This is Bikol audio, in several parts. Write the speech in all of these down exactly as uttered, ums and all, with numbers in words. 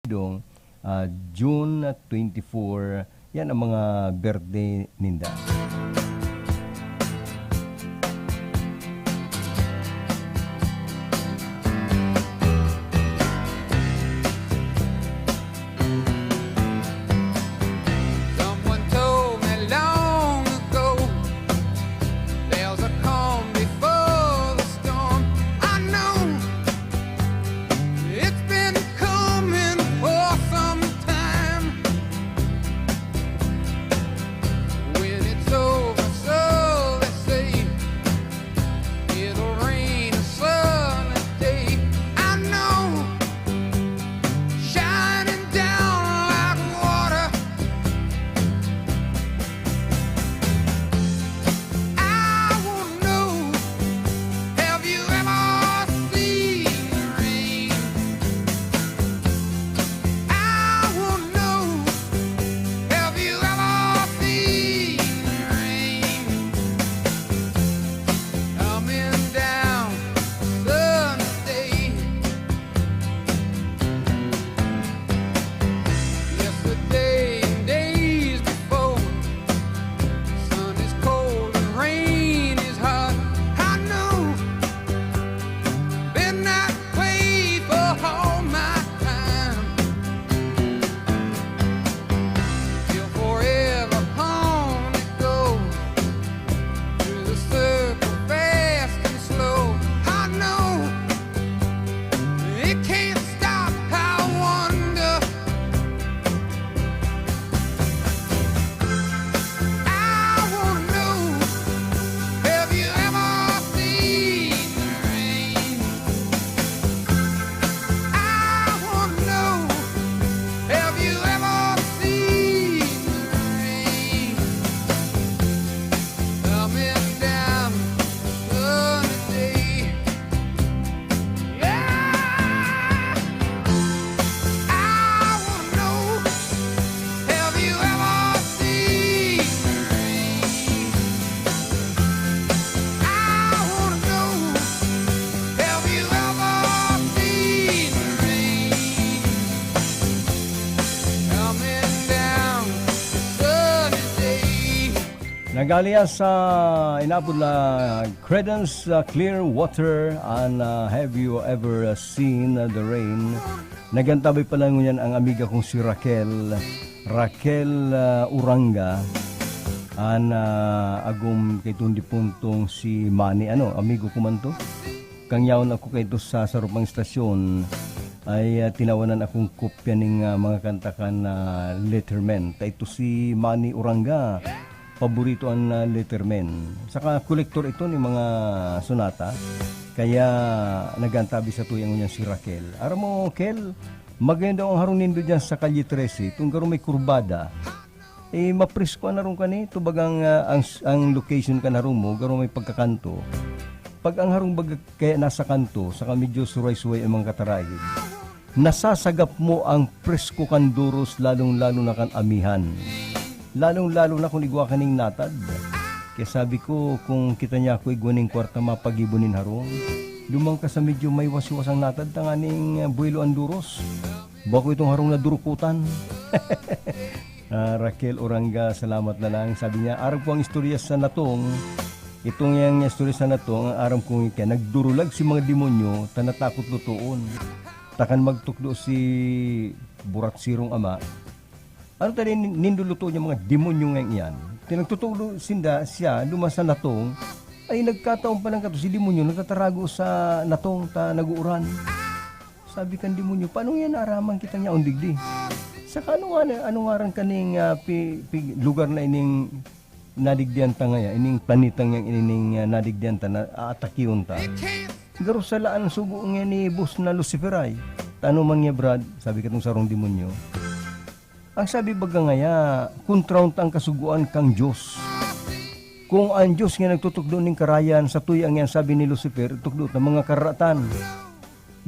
Dong, ah, June twenty-four, yan ang mga birthday ninda. Someone told me long ago, there's a calm before the storm. I know it's been coming for some time. When it's over, so they say, it'll rain a sunny day. I know, shining down like water. I won't know. Have you ever seen the rain? I won't know. Have you ever seen the rain coming down Sunday? Yesterday and days before, sun is cold and rain is hot. I know, been that way for all my time. Till forever on it goes, through the circle fast and slow. I know it can't stop, I wonder. I wanna know, have you ever seen the rain? I wanna know, have you ever seen the rain coming down Sunday? Yeah. I wanna know, have you ever seen the rain? I wanna know, have you ever seen the rain coming down Sunday? Nagalias sa inapod na Creedence, ah, Clearwater, an, ah, Have You Ever Seen the Rain? Nagantabay pala ngunyan ang amiga kong si Raquel, Raquel, ah, Uranga. An, ah, agom kay tong dipuntong si Manny, ano, amigo ko man to. Kan yaon ako kaito sa sarong pang istasyon, ay, ah, tinawanan akong kopya ning, ah, mga kanta kan, ah, Letterman. Ta ito si Manny Uranga, paborito an, ah, Letterman. Saka kolektor ito nin mga sonata. Kaya nag-aantabi satuya ngunyan si Raquel. Aram mo, Kel, magayon daw ang harong nindo diyan sa Calle trese, itong garo may kurbada. Eh, mapresko an harong kani, ito bagang, ah, ang, ang location kan harong mo, garo may pagkakanto. Pag ang harong baga kaya nasa kanto, saka medyo suray-suray ang mga katarahid, nasasagap mo ang presko kan doros, lalong-lalo na kan amihan. Lalong-lalo na kung igwa ka ning natad. Kaya sabi ko, kung kita niya ako igwa ning kwarta, mapagibo nin harong. Lumang ka sa medyo may wasiwas ang natad, tanganing, ah, buwelo ang doros. Bako itong harong na durukutan. Ah, Raquel Uranga, salamat na lang. Sabi niya, "Aram ko ang istorya sa natong. Itong yang istorya sa natong, ang aram kong ika, nagdurulag si mga demonyo, ta natakot lutoon. Takan magtukdo si Burat Sirong Ama. Ano tani nin-, nindo lutoon yung mga demonyo ngayong iyan?" Tinagtutukdo sinda siya, luma sa natong, ay nagkataon pa lang kato, si demonyo nagtatarago sa natong ta nag-uuran. Sabi kan demonyo, "Paano yan naaraman kita niya, on digdi? Saka ano nga na, ano ngaran kaning, ah, pi-, pi-, lugar na ining nadigdian ta ngaya, ining planeta ngayang ining, ah, nadigdian ta, na aatakion ta? Garo sala an sugo nga ni boss na Lucifer ay." "Tano man nga, Brad?" sabi katong sarong demonyo. "Ang sabi baga ngaya, kontrahon ta an kasugoan kan Dios. Kung an Dios nga nagtutukdo nin karayan, satuya ngunyan sabi ni Lucifer, tukdo ta mga kararatan.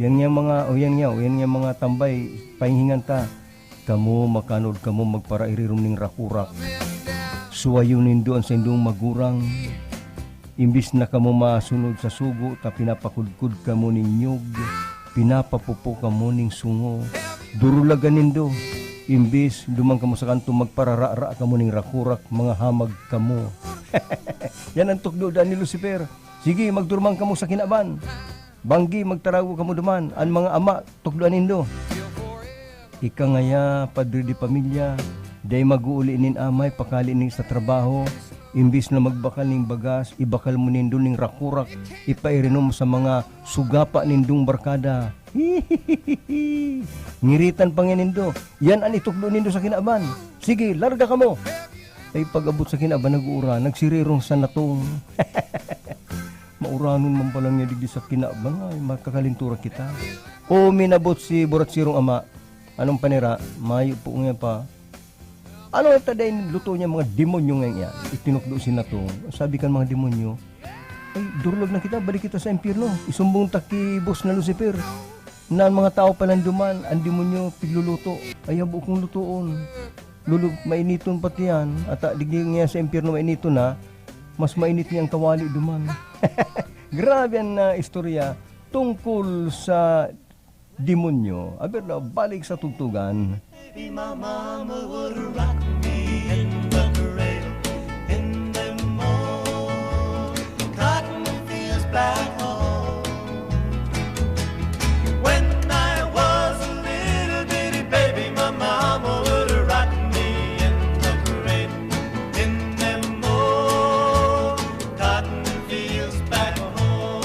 Yan nga mga, o yan nga, o yan nga mga tambay, pahinghingan ta. Kamo, makanood kamo magparairirom nin rakurak. Suwayon nindo an saindong magurang. Imbis na kamo masunod sa sugo, ta pinapakudkod kamo nin nyog, pinapapupo kamo nin sungo. Durulagan nindo. Imbis duman kamo sa kanto, magpararara kamo ning rakurak, mga hamag kamo. Yan ang tukdo daan ni Lucifer. Sige, magduruman kamo sa kinaban. Banggi, magtarago kamo duman. An mga ama, tukdoan nindo. Ika ngaya, padre de pamilya, dai mag-uuli nin amay pakali nin sa trabaho. Imbis na magbakal nin bagas, ibakal mo nindo nin rakurak, ipairinom sa mga sugapa nindong barkada. Ngiritan pa nga nindo. Yan an itukdo nindo sa kinaban. Sige, larga kamo. Ay, pag-abot sa kinaban, nag-uura, nagsirirong sa natong. Mauranon man pala niya digdi sa kinaban, ay, makakalintura kita. O, minabot si buratsirong ama. Anong panira? Mayo po nga pa. Ano ta dai luto niya, mga demonyo nga yan? Itinukdo si natong. Sabi kan mga demonyo, "Ay, durlag na kita, balik kita sa impyerno. Isumbong ta ki boss na Lucifer na an mga tao palan duman, an demonyo, pigluluto. Ay, habo kong lutoon. Lulu-, mainiton pati yan. At, ah, digdi nga sa impyerno mainiton na, mas mainit niya ang kawali duman." Grabe an, ah, istorya tungkol sa demonyo. Aber na, balik sa tugtugan. Baby, my mama would rock me in the cradle, in them old cotton fields back home. When I was a little bitty baby, my mama would rock me in the cradle, in them old cotton fields back home.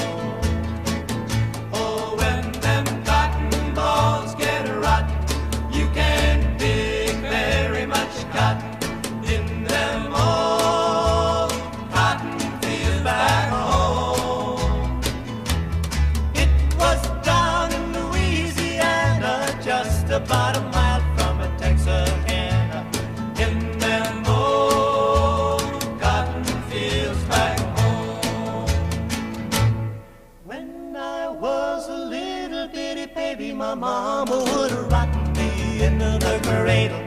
Oh, when them cotton balls get rotten, you can't dig very much cotton in them old cotton fields back home. It was down in Louisiana, just about a mile from a Texarkana, in them old cotton fields back home. When I was a little bitty baby, my mama would rock me into the cradle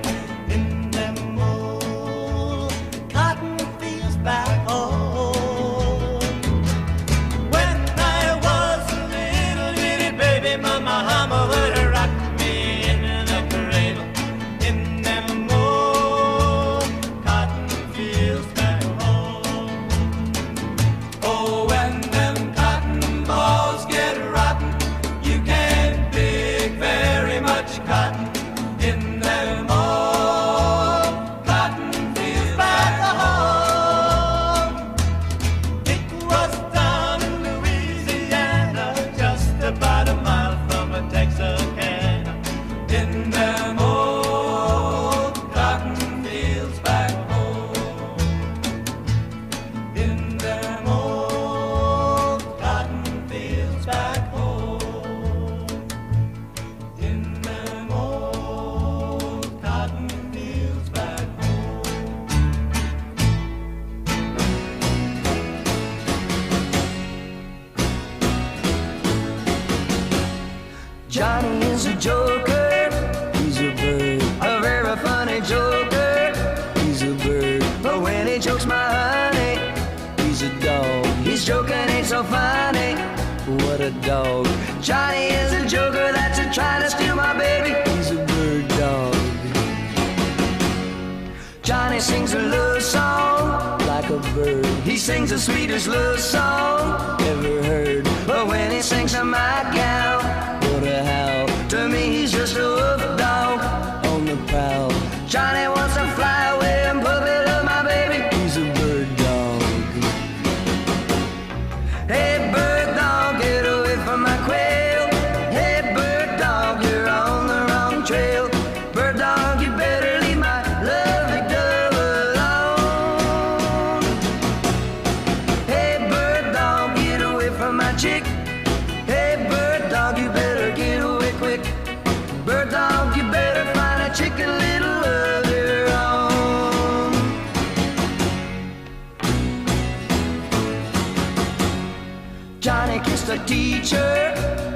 in them old cotton fields back home. When I was a little bitty baby, my mama would rock me into the cradle in them old cotton fields back home. Oh, when them cotton balls get rotten, you can't pick very much cotton in them old cotton fields back home. It was down in Louisiana, just about a mile from a Texarkana, in them old cotton fields back home. In them old cotton fields back home. In them old cotton fields back home. Johnny is a joker, he's a bird, a very funny joker. He's a bird, but when he chokes my honey, he's a dog. His joking ain't so funny. What a dog. Johnny is a joker that's a trying to steal my baby. He's a bird dog. Johnny sings a love song like a bird. He sings the sweetest love song ever heard. But when he sings to my gal, what a howl. To me, he's just a wolf dog on the prowl. Johnny wants to fly away and puppy love my baby. He's a bird dog. Hey, bird dog, get away from my quail. Hey, bird dog, you're on the wrong trail. Bird dog, you better leave my lovely dove alone. Hey, bird dog, get away from my chick. Hey, bird dog, you better get away quick. Bird dog, you better find a chicken little of your own. Johnny kissed the teacher.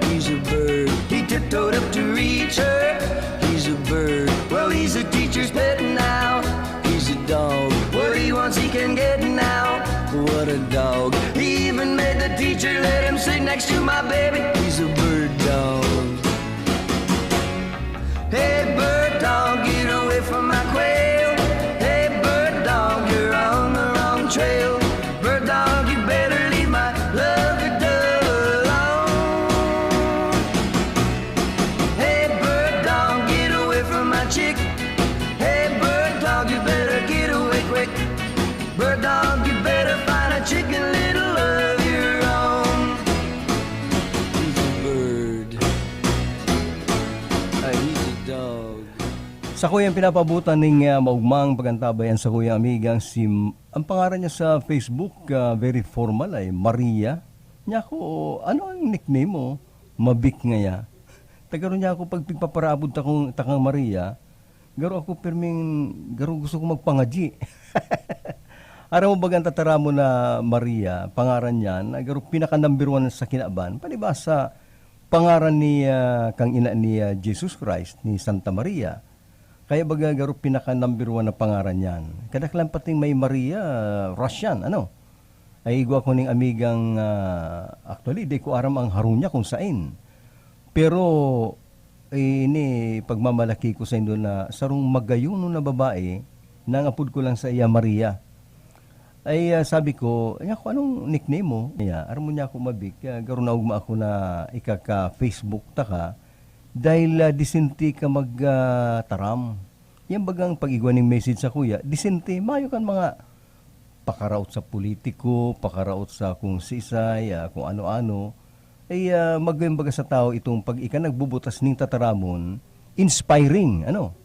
He's a bird. He tiptoed up to reach her. He's a bird. Well, he's a teacher's pet now. He's a dog. What he wants, he can get now. What a dog. He even made the teacher let him sit next to my baby. He's a bird dog. From my quail, hey bird dog, you're on the wrong trail. Bird dog, you better leave my lovely dove alone. Hey bird dog, get away from my chick. Hey bird dog, you better get away quick. Bird dog, you better find a chicken little of your own. Easy bird. A easy dog. Sakuyang pinapabutan ning, ah, maugmang pag-antabay an sakuyang amigang si M-, ang pangaran niya sa Facebook, ah, very formal ay Maria. Niya ako, "Ano ang nickname mo?" "Mabik ngaya." Tagaro niya ako pag pigpaparaabod takong, takang Maria, garo ako pirming, garo gusto ko magpangadyi. Aram mo baga ang tataramon na Maria, pangaran niyan, na garo pinaka number one sa kinaban. Palibasa, pangaran ni, ah, kang ina ni, ah, Jesus Christ, ni Santa Maria. Kaya baga garo pinaka number one na pangaran niyan. Kadaklan pating may Maria, Russian, ano? Ay igwa ko ning amigang, ah, actually, di ko aram ang harong niya kung sain. Pero, eh, ini, pagmamalaki ko saindo na sarong magayonon na babae, na ang apod ko lang sa iya Maria. Ay, ah, sabi ko, "Ay, ako, anong nickname mo?" Niya, "Aram mo niya ako, Mabik, ah, garo naugma ako na ikaka-Facebook ta ka, dahil, ah, disente ka mag, ah, taram." Yan bagang pag-igwa ning message sa kuya, disente, mayo kan mga pakaraot sa politiko, pakaraot sa kung sisay, ah, kung ano-ano. Ay, ah, magayon baga sa tao itong pag ika nagbubutas ning tataramon, inspiring, ano?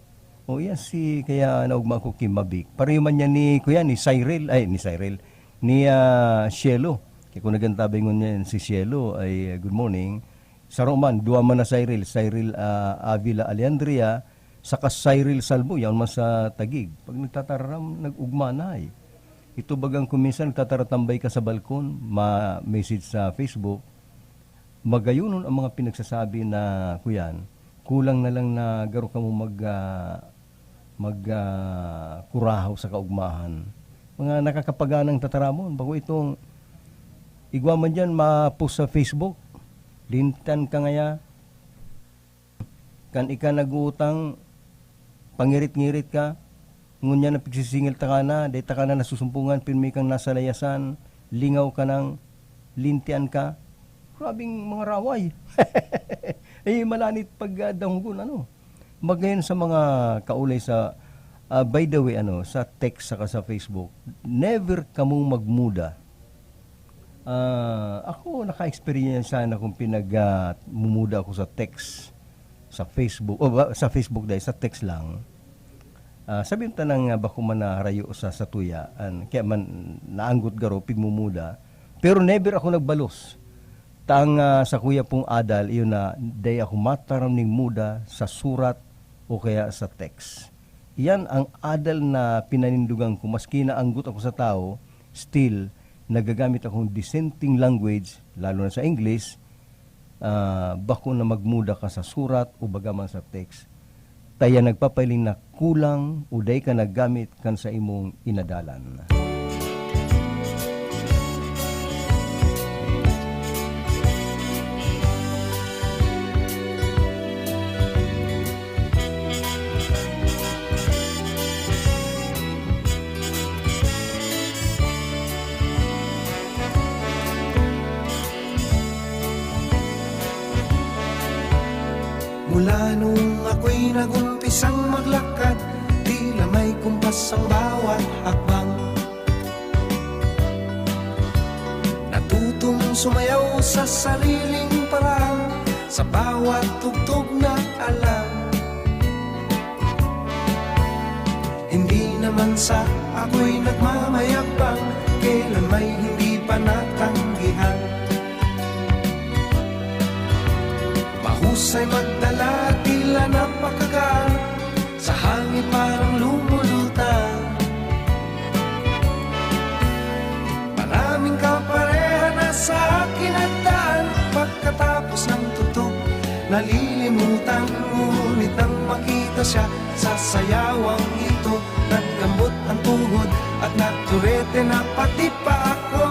O, yan si, kaya naugma ko ki Mabik. Pareho man yan ni, kuya, ni Cyril, ay, ni Cyril, ni, ah, Cielo. Kaya kung nagantabay ngon yan si Cielo, ay, ah, good morning. Saro man, duwa man na Cyril, Cyril, ah, Avila Alejandria, saka Cyril Salvo, yaon man sa Taguig. Pag nagtataram, nag-ugma na, eh. Ito bagang kung minsan nagtataratambay ka sa balkon, ma-message sa Facebook, magayonon ang mga pinagsasabi na, kuyan, kulang na lang na garo kamo mag, ah, mag, ah, kurahaw sa kaugmahan. Mga nakakapaganang tataramon, bako itong igwa man diyan, ma-post sa Facebook, lintan ka ngaya, kan ika nag-uutang, pangirit-ngirit ka, ngunyan na pigsisingil taka na, dai taka na nasusumpungan, pirmi kang nasa layasan, lingaw ka nang, lintian ka. Grabing mga raway. Eh, malanit pag, ah, danggon, ano? Magayon sa mga kaulay sa, ah, by the way, ano, sa text saka sa Facebook, never kamong magmuda. Ah, ako, naka-experience na akong pinag, ah, mumuda ako sa text, sa Facebook, o ba, sa Facebook dahil sa text lang. Ah, sabi ta nang, ah, bako man naharayo sa satuya, an, kaya man naanggot garo, pigmumuda. Pero never ako nagbalos. Tang, ah, sa kuya pong adal, iyon na, dai ako mataram ning muda sa surat o kaya sa text. Iyan ang adal na pinanindugan ko, maski naanggot ako sa tao, still, nagagamit akong dissenting language, lalo na sa English, ah, bako na magmuda ka sa surat o baga man sa text. Ta iyan nagpapahiling na kulang o dai ka naggamit kan sa imong inadalan. Mula nung ako'y nag-umpisang maglakad, tila may kumpas ang bawat hakbang. Natutong sumayaw sa sariling paraan sa bawat tugtog na alam. Hindi naman sa ako'y nagmamayabang, kailan may hindi panatanggihan. Mahusay magdala, tila napakagaan, sa hangin parang lumulutang. Maraming kapareha na sa akin at daan. Pagkatapos ng tutok, nalilimutan. Ngunit nang makita siya sa sayawang ito, naglambot ang tuhod at naturete na pati pa ako.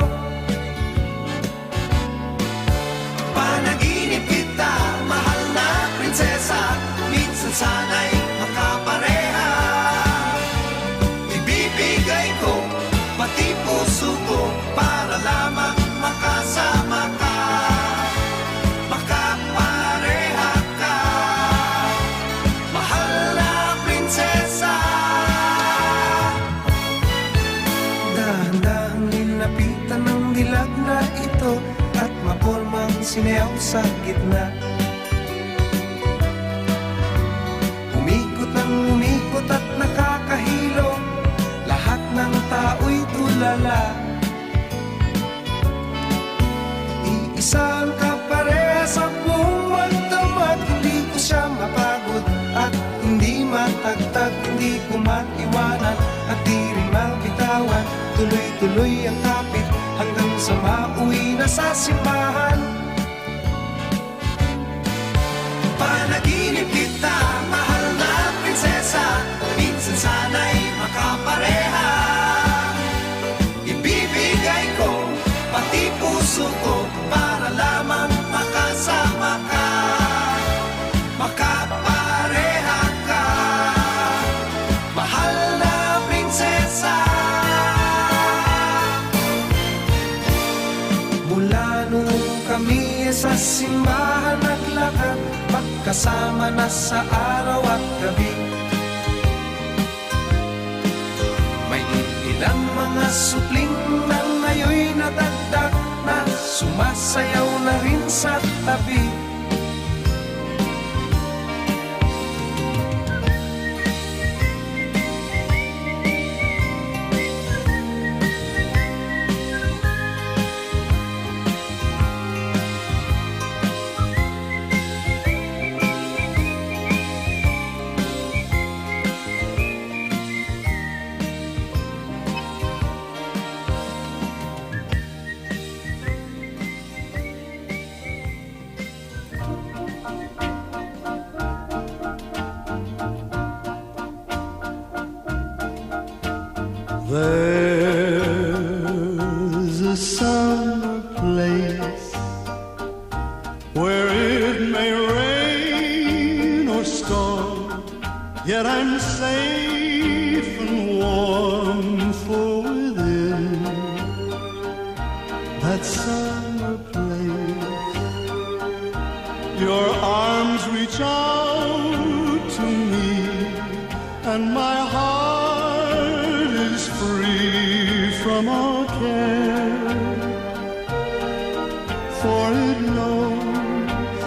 Panaginip kita, mahal na prinsesa, minsan sana'y makapareha. Sinew sa gitna. Umikot nang umikot at nakakahilo. Lahat ng tao'y tulala. Iisa ang kaparehas sa buong magdamag. Hindi ko siya mapagod at hindi matagtag. Hindi ko maiwanan at di rin mabitawan. Tuloy-tuloy ang kapit hanggang sa mauwi na sa simbahan. Panaginip kita, mahal na prinsesa. Minsan sana'y makapareha. Ibibigay ko pati puso ko para lamang makasama ka. Makapareha ka, mahal na prinsesa. Mula noong kami sa simbahan naglakad, magkasama na sa araw at gabi. May ilang mga supling na ngayoy nadagdag na sumasayaw na rin sa tabi. There's a summer place where it may rain or storm, yet I'm safe and warm, for within that summer place, your arms reach out to me, and my heart is free from all care, for it knows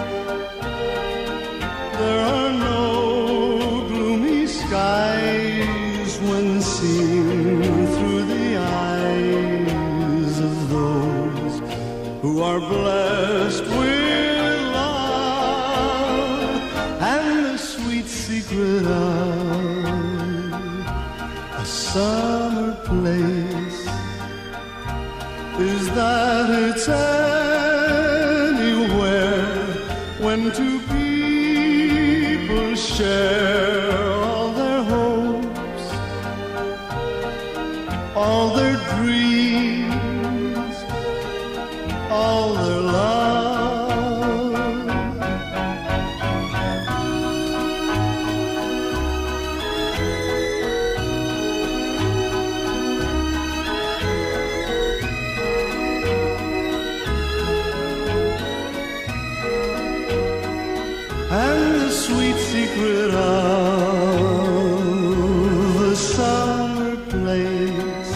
there are no gloomy skies when seen through the eyes of those who are blessed with love and the sweet secret of a summer place is that it's anywhere when two people share all their hopes, all their dreams, all their love. And the sweet secret of a summer place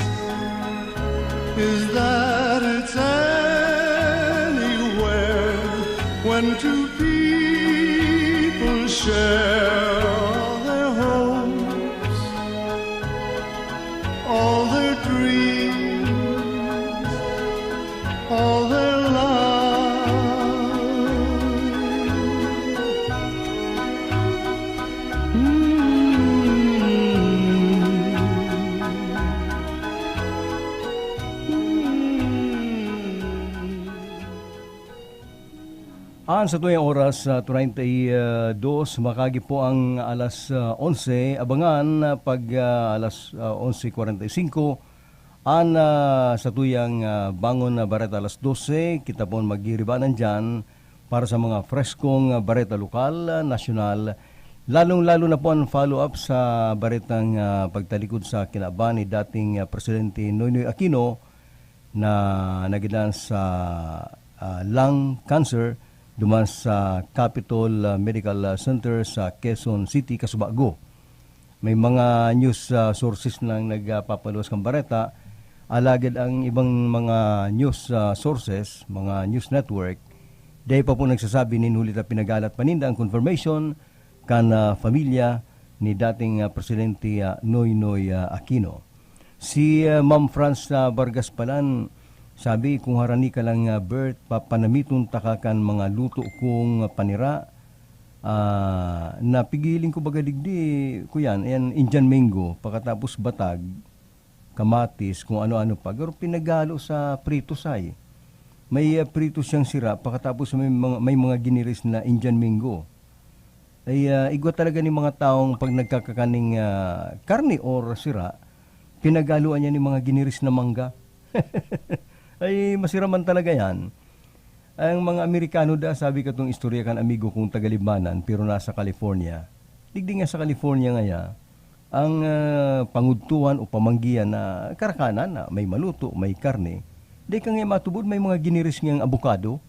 is that it's anywhere when two people share all their hopes, all their dreams, all their love. Mm. An satuyang oras, ah, treinta y dos, makagi po ang alas, ah, onse. Abangan, ah, pag, ah, alas, ah, onse cuarenta y cinco, an, ah, satuyang, ah, Bangon na Bareta alas dose. Kita pon magiribanan diyan para sa mga freskong, ah, bareta lokal, ah, nasyonal, lalong-lalo na po an follow-up sa baretang, ah, pagtalikod sa kinaban ni dating, ah, Presidente Noynoy Aquino na nagidan sa, ah, lung cancer duman sa Capitol, ah, Medical, ah, Center sa Quezon City, kasubago. May mga news, ah, sources nang nagpapaluwas kan bareta, alagad ang ibang mga news, ah, sources, mga news network, Dai pa po nagsasabi nin huli ta pinagalat pa ninda ang confirmation kan, ah, pamilya ni dating, ah, Presidente, ah, Noynoy, ah, Aquino. Si, ah, Ma'am Franz, ah, Vargas palan, sabi, "Kung harani ka lang, ah, Bert, papanamiton taka kan mga luto kong panira." Ah, napigiling ko baga digdi, kuyan, ayan, Indian mango, pakatapos batag, kamatis, kung ano-ano pa. Pero pinaghalo sa prito, say. May, ah, prito siyang sira, pakatapos may mga, may mga giniris na Indian mango. Ay, ah, igwa talaga ni mga taong pag nagkakakaning, ah, karne or sira, pinaghaluan niya ni mga giniris na mangga. Ay, masiraman talaga yan. Ang mga Amerikano da, sabi katong istorya kan amigo kong taga Libmanan, pero nasa California. Digdi nga sa California ngaya, ang, ah, pangudtuhan o pamanggihan na karakanan na may maluto, may karne, di ka nga matubod may mga giniris ngang abukado.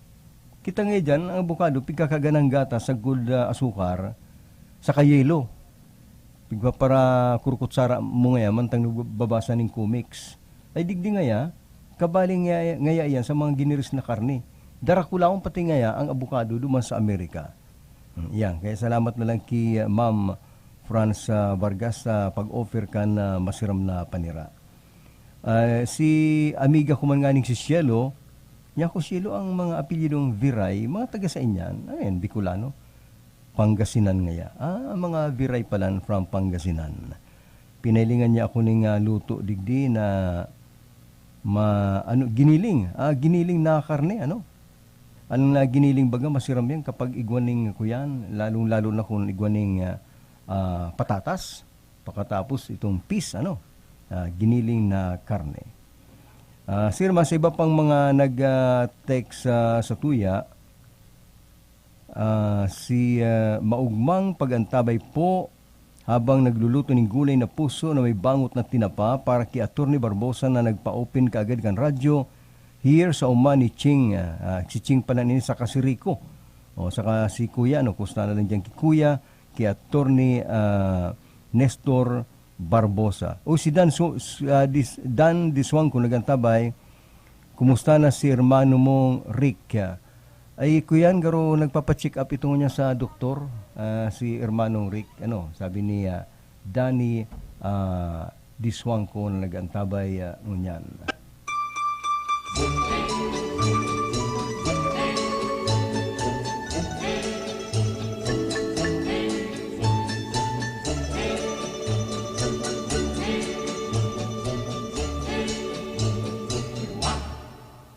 Kita nga diyan, ang abukado, pigkakaganang gatas, sagkod, ah, asukar, saka yelo. Pigpaparakurkutsara mo ngaya, mantang nagbabasa ning comics. Ay, digdi ngaya, kabaling ngaya, ngaya yan sa mga giniris na karne. Darakulaon pati ngaya ang abukado duman sa Amerika. Hmm, yan. Kaya salamat na lang ki, ah, Ma'am Franz, ah, Vargas sa pag-offer kan, ah, masiram na panira. Ah, si amiga ko man nganing si Cielo, niya ko Cielo ang mga apelyidong Viray, mga taga saan yan? Ayan, Bicolano. Pangasinan ngaya. Ah, ang mga Viray palan from Pangasinan. Pinahilingan niya ako ning, ah, luto digdi na ma-, ano, giniling. Ah, giniling na karne, ano? Ang, ah, giniling baga, masiram yan kapag igwa ning kuyan, lalong-lalo na kung igwa ning, ah, ah, patatas. Pakatapos itong peas, ano, ah, giniling na karne. Ah, sir, mas iba pang mga nag, ah, text, ah, sa tuya. Ah, si, ah, maugmang pag-antabay po habang nagluluto ning gulay na puso na may bangot na tinapa para ki Attorney Barbosa na nagpa-open kaagad kan radyo here sa uma ni Ching, ah, ah, si Ching pala nini saka si Rico. O, saka si Kuya, ano, kumusta na lang diyan ki Kuya, ki Attorney, ah, Nestor Barbosa. O si Dan Su-, s-, ah, Dis-, Dan Diswangco nag-antabay, "Kumusta na si hermano mong Rick?" Ay, kuyan, garo nagpapa-check up ito niya sa doktor, ah, si hermanong Rick. Ano, sabi ni, ah, Danny, ah, Diswangco na nag-antabay, ah, ngunyan.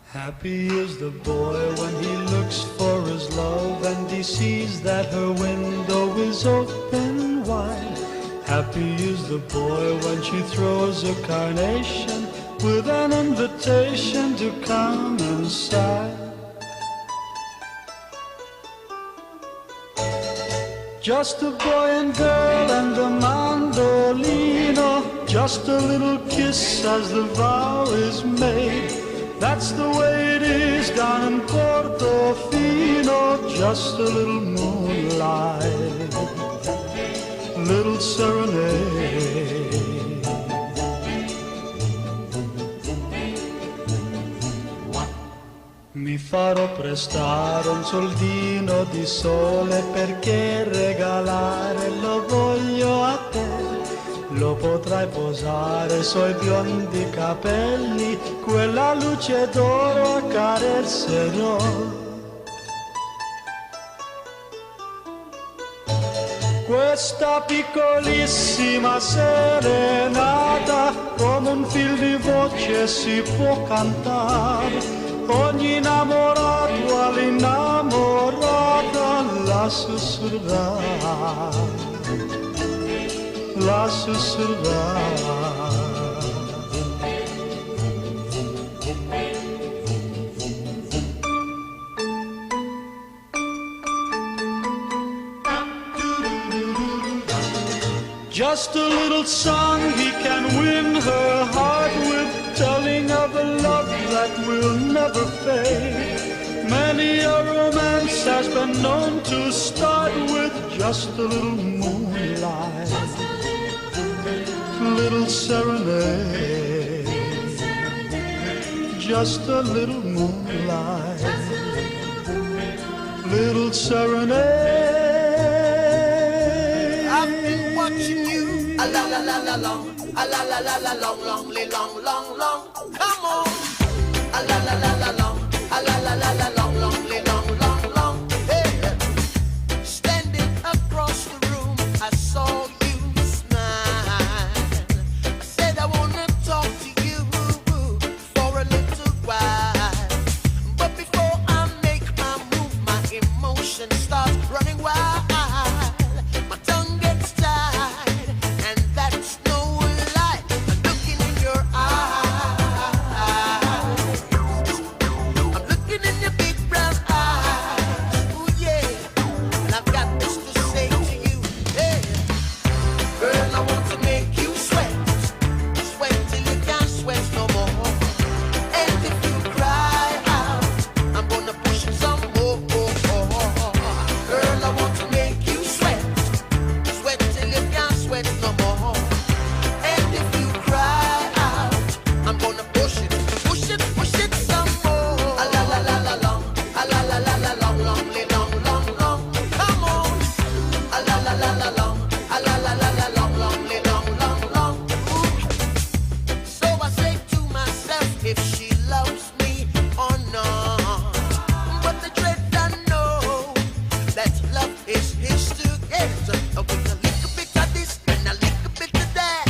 Happy is the boy when he looks for his love and he sees that her window is open wide. Happy is the boy when she throws a carnation with an invitation to come inside. Just a boy and girl and a mandolino. Just a little kiss as the vow is made. That's the way it is down in Portofino. Just a little moonlight, little serenade. Mi farò prestare un soldino di sole, perché regalare lo voglio a te. Lo potrai posare sui biondi capelli, quella luce d'oro accarezzerò. Questa piccolissima serenata, come un fil di voce, si può cantare. Ogni innamorato all'innamorata la sussurrerà, la sussurrerà. Just a little song he can win her heart with, telling of a love that will never fade. Many a romance has been known to start with just a little moonlight, little serenade, just a little moonlight. Little serenade. I've been watching you. A la la la la long, a la la la la long, long, li- long, long, long. Come on. A la la la la long, a la la la la long, long, li- long, long, long. Hey. Standing across the room, I saw you smile. I said I wanna talk to you for a little while. But before I make my move, my emotions start running wild. My tongue gets tied, and that's no lie. I'm looking in your eyes. I'm looking in your big brown eyes. Ooh, yeah. And I've got this to say to you. Hey. Girl, I want to make you sweat. Sweat till you can't sweat no more. And if you cry out, I'm gonna push it some more. Girl, I want to make you sweat. Sweat till you can't sweat no more. And if you cry out, I'm gonna push it, push it, push it some more. A la la la la long, a la la la la long, long, li- long, long, long. Come on. A la la la la long, a la la la la long, long, li- long, long, long. Ooh. So I say to myself, if she loves me or not. But the dread I know that love is his to get. With a little bit of this and a little bit of that.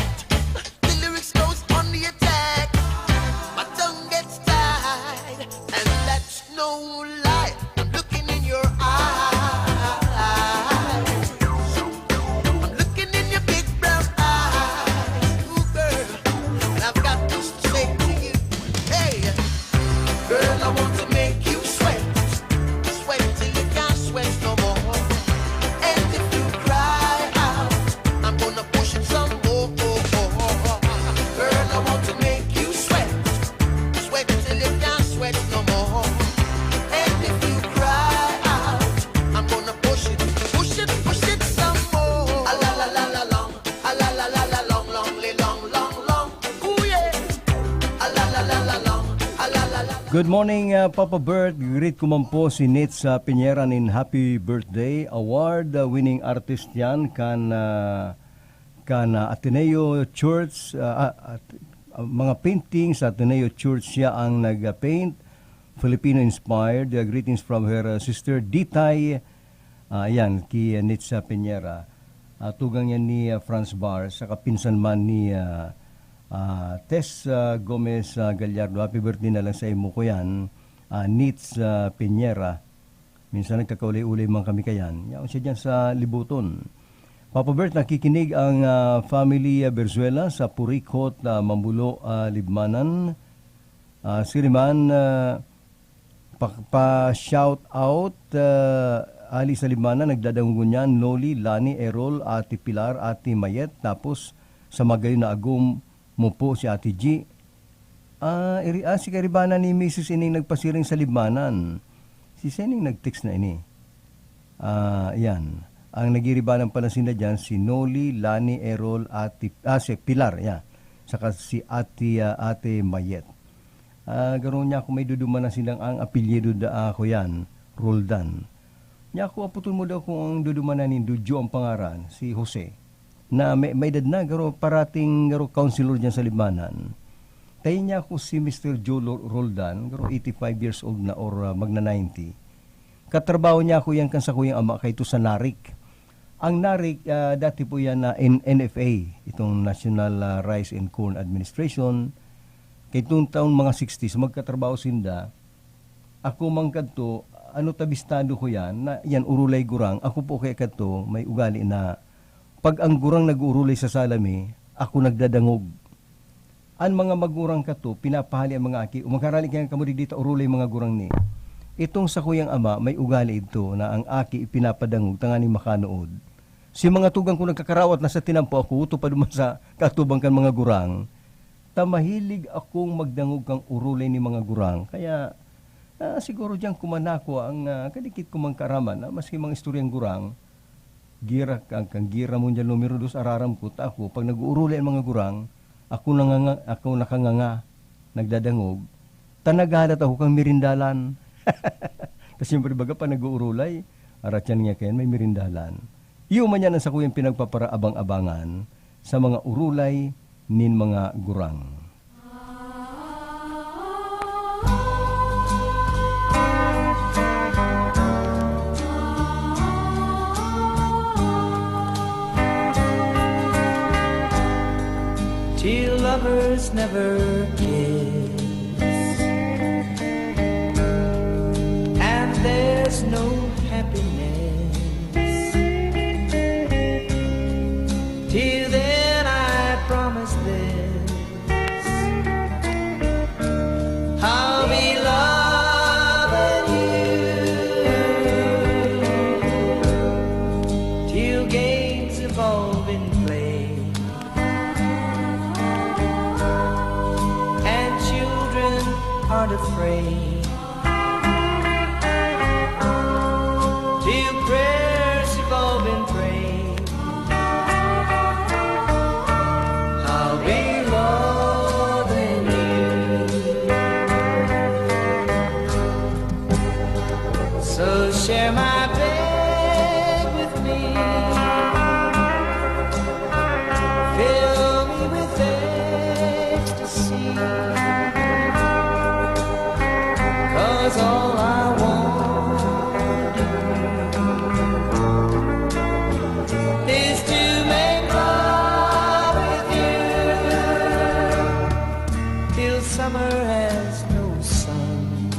The lyrics goes on the attack. My tongue gets tied, and that's no lie. I'm looking in your eyes. I'm looking in your big brown eyes. Ooh, girl, and I've got this to say to you. Hey, girl, I want to make you sweat. Sweat till you can't sweat no more. And if you cry out, I'm gonna push it some more. Girl, I want to make you sweat. Sweat till you can't sweat no more. And if you cry out, I'm gonna push it, push it, push it some more. A la la la la long, a la la la la long, long, li- long, long, long. Ooh, yeah. A la la la la long, a la la la. Good morning, uh, Papa Bert. Greet ko man po si Nitz, uh, Piñera nin Happy Birthday Award, uh, winning artist yan kan, uh, kan, uh, Ateneo Church, uh, uh, at, uh, mga painting sa Ateneo Church siya ang nag-paint. Filipino inspired. Uh, greetings from her, uh, sister Ditay. Ah, ayan, ki, uh, Nitza Piñera. Ah, tugang yan ni, uh, Franz Bar, sa kapinsan man ni, uh, uh, Tess, uh, Gomez, uh, Gallardo. Happy birthday na lang sa imo ko yan, uh, Nitz, uh, Piñera. Minsan nagkakaulay-ulay man kami kayan. Yaon siya dyan sa Libuton. Papa Bert, nakikinig ang, ah, family, ah, Berzuela sa Purikot, ah, Mambulo, ah, Libmanan. Ah, siriman, ah, pa, pa-shout out, ah, ali sa Libmanan, nagdadangog niyan, Noli, Lani, Errol, Ate Pilar, Ate Mayet, tapos sa magayon na agom, mo po si Ate G. Ah, iri, ah, si kairibanan ni Misis ining nagpasiring sa Libmanan. Si Sening nag-text na ini. Ah, yan. Ang nagiribanan pala sinda dyan, si Noli, Lani, Errol, Ate, ah, si Pilar, yan. Saka si Ate, ah, Ate Mayet. Ah, garo niya ako may duduman na silang ang apelyido da ako yan, Roldan. Niya ako, aputon mo daw kung ang duduman na nindo, Joe ang pangaran, si Jose. Na may, may edad na, garo parating garo councilor dyan sa Libmanan. Tayo niya ako si Mister Joe Lo-, Roldan, garo eighty-five years old na or, ah, magna ninety. Katrabaho niya ako yan kan sakuyang ama kaito sa Narik. Ang Narik, ah, dati po yan na N-, N F A, itong National, ah, Rice and Corn Administration. Kaitong taon mga sixties, magkatrabaho sinda. Ako man kadto, ano, tabistado ko yan, na yan, urulay gurang. Ako po kaya kadto, may ugali na pag ang gurang nag-uurulay sa sala mi, ako nagdadangog. An mga magurang kadto, pinapahali ang mga aki, "O, magharali kaya kamo digdi ta urulay mga gurang ni." Itong sakuyang ama, may ugali idto na ang aki ipinapadangog tanganing makanood. Si mga tugang ko nagkakarawat na sa tinampo ako, uto pa duman sa katubang kan mga gurang. Ta mahilig akong magdangog kan urulay ni mga gurang. Kaya, ah, siguro diyan kumanako ang, ah, kadikit ko man kaaraman na maski mga istoryang gurang, gira, kan, kan gira mundial numero dos, araram ko, ta ako, pag nag-uurulay ang mga gurang, ako nanganga-, ako nakanganga, nagdadangog, ta naghahalat ako kan merindalan. Ta siyempre, baga pa nag-uurulay, arat yan nga kayan, may merindalan. Iyo man yan ang sakuyang pinagpaparaabang-abangan sa mga urulay nin mga gurang. Till lovers never kiss, and there's no happiness. Till then, I promise this: I'll be loving you till games have all been played and children aren't afraid, till prayers have all been prayed. I'll be loving you. So share my bed with me. Fill me with ecstasy. 'Cause all I want is to make love with you till summer has no sun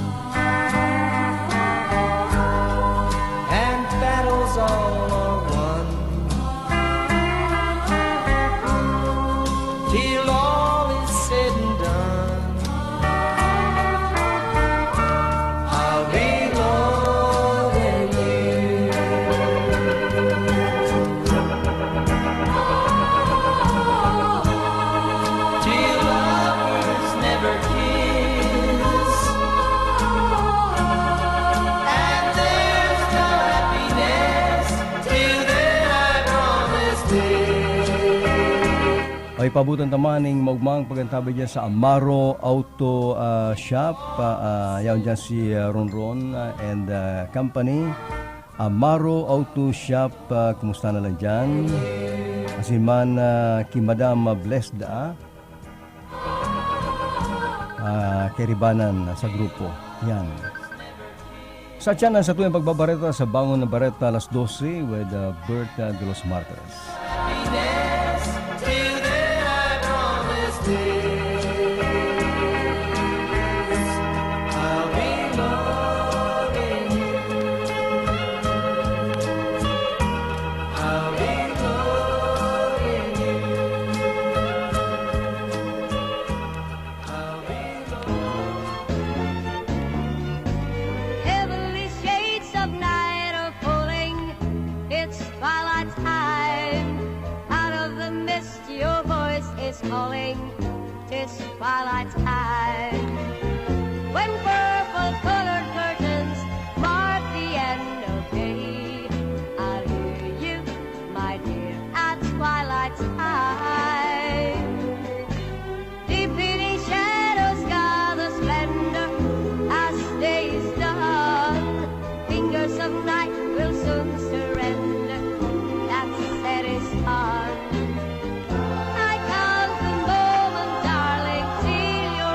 and battles all are won, till all is said and done. I'll be loving you till lovers never kiss, and there's no happiness till then, I promise this. Ay, paabutan ta man ning maugmang pag-antabay diyan sa Amaro Auto, ah, Shop. Ah, ah, yaon diyan si, ah, Ronron, ah, and, ah, company. Amaro Auto Shop, ah, kumusta na lang diyan? Asin man, ah, ki Madam, ah, Blessed, ah, ah, Kiribanan, ah, sa grupo. Yan. Sa tiyan ang satuyang pagbabareta sa Bangon na Bareta alas dose with, uh, Berta de los Martes. Heavenly shades of night are falling. It's twilight time. Out of the mist, your voice is calling. It's twilight time. When purple-colored curtains mark the end of day, I'll hear you, my dear, at twilight time. Deep hidden shadows gather splendor as day is done. Fingers of night will soon surrender. That set is on. I count the moment, darling, till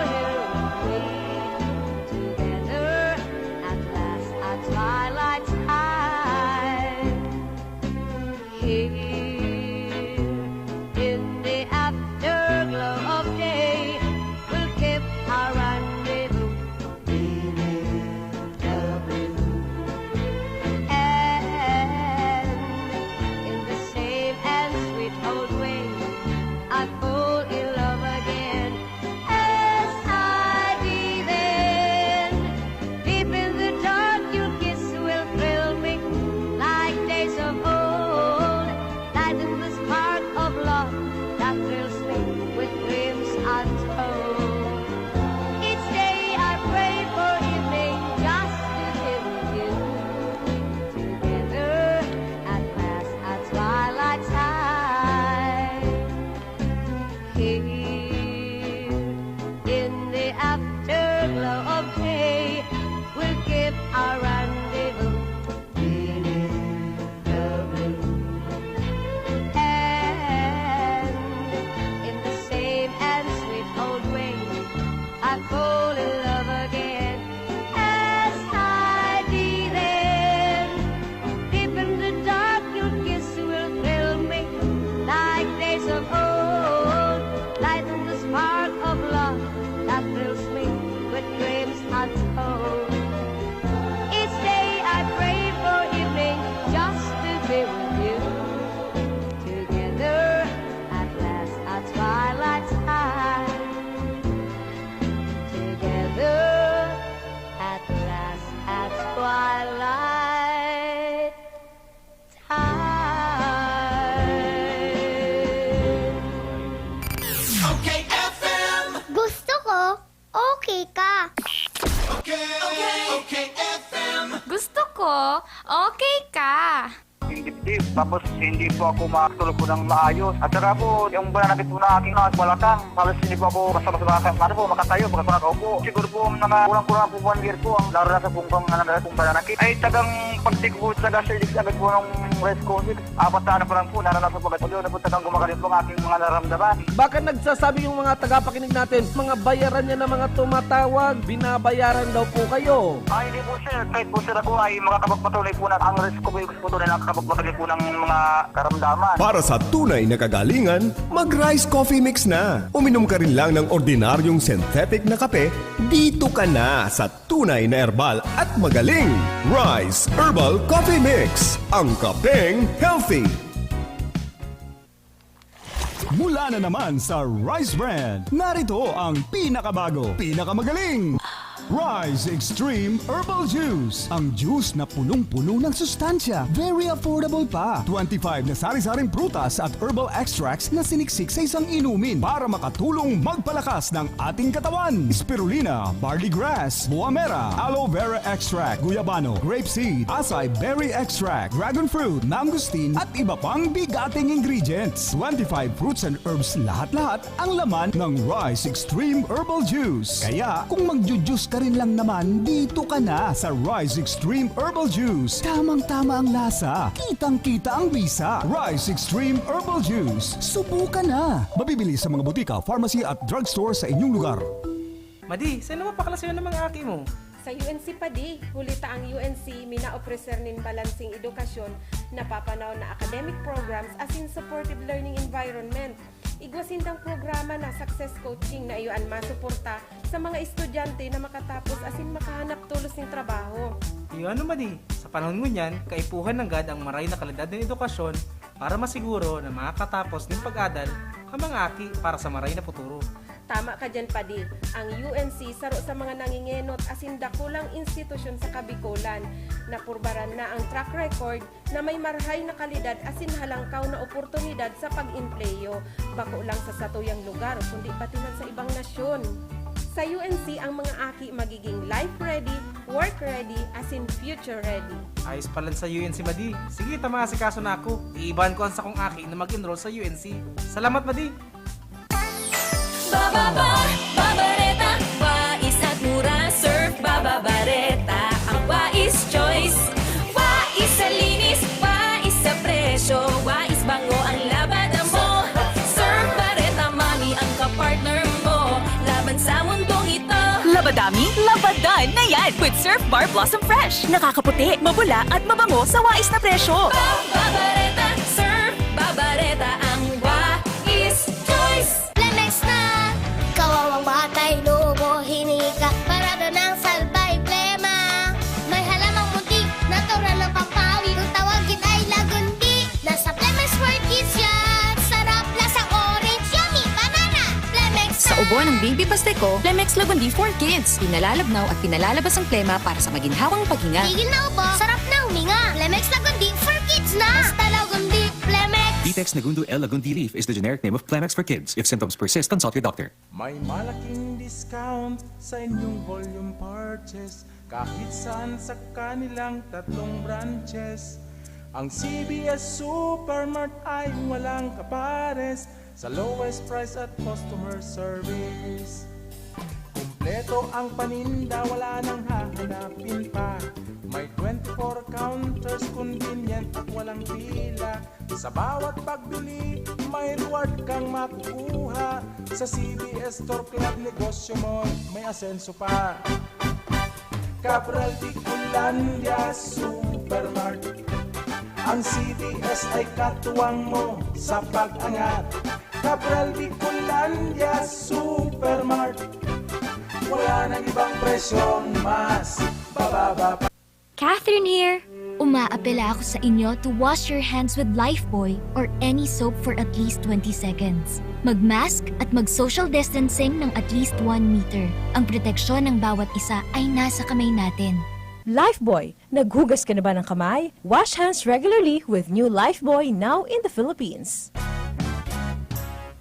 Tapos hindi po ako makatulog po ng maayos. At saka po, yung pananakit po na aking mga balakang, halos hindi po ako basta-basta makaka-, ano po, makatayo pag ako nakaupo. Siguro po mga kulang-kulang po one year po ang naranasan pong pang-, ano, pong pananakit. Ay tagang pagtigbo talaga sa ilis agad po ng rice coffee. Apat na ano pa lang po, naranasan po agad po yun. Tapos tagang gumagaling po ang aking mga nararamdaman. Baka nagsasabi yung mga tagapakinig natin, mga bayaran niya na mga tumatawag, binabayaran daw po kayo. Ah, hindi po, sir. Kahit po, sir, ako ay makakapagpatunay po na ang rice coffee po, tunay na nakakapagpatunay po ng mga karamdaman. Para sa tunay na kagalingan, mag-Rice Coffee Mix na. Uminom ka rin lang ng ordinaryong synthetic na kape, dito ka na sa tunay na herbal at magaling. Rice Herbal Coffee Mix, ang kapeng healthy. Mula na naman sa Rice Brand, narito ang pinakabago, pinakamagaling Rice Extreme Herbal Juice. Ang juice na punong-puno ng sustansya, very affordable pa. Twenty-five na sari-saring prutas at herbal extracts na siniksik sa isang inumin para makatulong magpalakas ng ating katawan. Spirulina, barley grass, buamera, aloe vera extract, guyabano, grape seed, acai berry extract, dragon fruit, mangosteen, at iba pang bigating ingredients. Twenty-five fruits and herbs lahat-lahat ang laman ng Rice Extreme Herbal Juice. Kaya, kung magju-juice ka rin lang naman, dito ka na sa Rice Extreme Herbal Juice. Tamang-tama ang lasa, kitang-kita ang bisa. Rice Extreme Herbal Juice. Subukan na! Mabibili sa mga butika, pharmacy at drugstore sa inyong lugar. Madi, saan na mapaklasyon ng mga aki mo? Sa U N C pa di, huli ta ang U N C minaopreser nin balanseng edukasyon, napapanahon na academic programs asin supportive learning environment. Igwa sindang programa na success coaching na iyo an masuporta sa mga estudyante na makatapos asin makahanap tolos nin trabaho. Iyo ano, Madi, sa panahon ngunyan, kaipuhan nanggad ang maray na kalidad nin edukasyon para masiguro na makakatapos nin pag-adal ang mga aki para sa maray na futuro. Tama ka diyan, Padi. Ang U N C saro sa mga nangingenot asin dakulang institusyon sa Kabikolan. Napurbaran na ang track record na may marhay na kalidad asin halangkaw na oportunidad sa pag-empleyo, bako lang sa satuyang lugar, kundi pati man sa ibang nasyon. Sa U N C, ang mga aki magiging life ready, work ready, asin future ready. Ayos palan sa U N C, Madi. Sige, ta maasikaso na ako. Iibahan ko ang sakong aki na mag-enroll sa U N C. Salamat, Madi! Bababa, babareta, wais at mura, Surf Bababareta, ang wais choice. Wais sa linis, wais sa presyo, wais bango ang labada mo. Surf Bareta Mami ang kapartner mo laban sa mundong ito. Labadami, labadan na yan with Surf Bar Blossom Fresh. Nakakaputi, mabula at mabango sa wais na presyo. Babareta, Surf Babareta ang wais choice. Plemex na! Kawawang batay, lobo, hinika, parada ng salbay, plema. May halamang munti, natural ng pampawi. Kung tawagin ay lagundi, nasa Plemex for Kids yan. Sarap, lasang orange, yummy, banana. Plemex Sa na! Ubo ng Baby Pasteco, Plemex Lagundi for Kids. Pinalalabnaw at pinalalabas ang plema para sa maginhawang paghinga. Tigil na ubo, sarap na huminga. Plemex Lagundi for Kids na! Basta Lagundi, Plemex! Vitex Negundo L Lagundi Leaf is the generic name of Plemex for Kids. If symptoms persist, consult your doctor. May malaking discount sa inyong volume purchase kahit saan sa kanilang tatlong branches. Ang C B S Supermart ay walang kapares sa lowest price at customer service. Kumpleto ang paninda, wala nang hahanapin pa. May twenty-four counters, convenient at walang pila. Sa bawat pagbili, may reward kang makukuha. Sa C B S Store Club, negosyo mo may asenso pa. Cabral Bicolandia Supermart. Ang C B S ay katuwang mo sa pag-angat. Cabral Bicolandia Supermart. Wala nang ibang presyong mas bababa pa. Catherine here! Umaapela ako sa inyo to wash your hands with Lifebuoy or any soap for at least twenty seconds. Mag-mask at mag-social distancing ng at least one meter. Ang proteksyon ng bawat isa ay nasa kamay natin. Lifebuoy, naghugas ka na ba ng kamay? Wash hands regularly with new Lifebuoy now in the Philippines.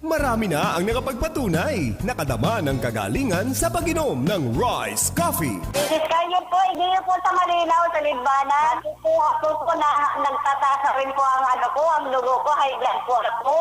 Marami na ang nakapagpatunay, nakadama ng kagalingan sa pag-inom ng Rice Coffee. Isis kayo po, hindi po sa Malinaw, sa Libbanan. Kukuha po po na nagtataas na rin po ang ano ko, ang dugo ko, high blood po ako.